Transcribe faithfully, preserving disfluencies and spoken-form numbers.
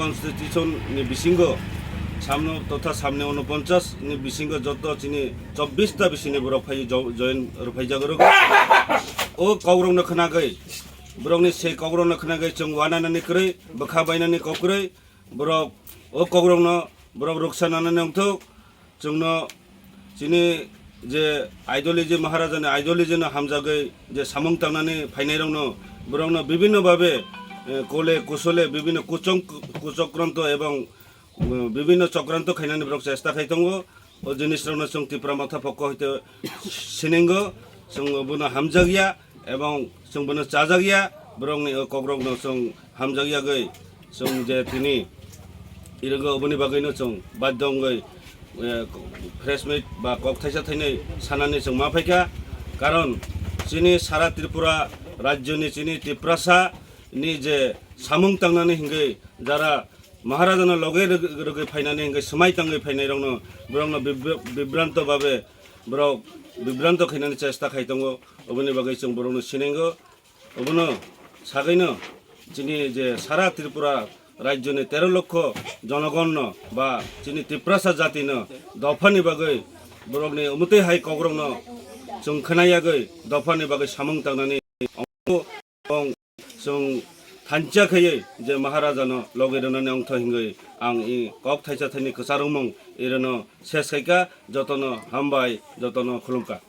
Constitution ni bisingo samno totha samni unoponchas ni bisingo joto chini chobbish ta bisini borok phai jo-, join rwphai jago rwgo. O kokrokno khwnagwi, borokni sei kokrokno khwnagwi chwng wananani kwrwi, bwkha bainani kok kwrwi, borok o kokrokno borok rwksa nanani wngthok. Chwngno chini je ideology, Maharajani ideology no hamjagwi je samung tangnani phainairokno, borokno bibhinno babe, eh, kole kusole bibhinno kuchong-, kuchokranto ebong, eh, bibhinno chokranto khainani borok chesta khai tongo. O jinisrokno chwng Tipra Motha pokho hoite siningo, chwng bono hamjakya ebong chwng bono chajakya, borokni o kokrokno chwng hamjakyagwi chwng je tini irwgo, oboni bagwino chwng badhyo wngwi, eh, press meet ba kok thaisa thainwi sanani chwng ma phaikha. Karon chini sara Tripura rajyoni, chini Tiprasa ni je samung tangnani hingwi jara Maharajano loge rwg-, rwgwi phainani hingwi swmai tangwi phainairokno, borokno bibr-, bibranto babe borok bibranto khainani chesta khai tongo, oboni bagwi chwng borokno siningo. Obono sagwino chini je sara Tripura rajyoni tero lokho jonogonno ba chini Tiprasa jatino dophani bagwi borokni umutwi hai kokrokno chwng khwnayagwi dophani bagwi samung tangnani ong-, ong-, chwng thansa khaiwi je Maharajano logi rwnani ongtho hingwi ang i kok thaisa thaini kwcharwngmung irwno ses khaikha. Jotono hambai, jotono khulumkha.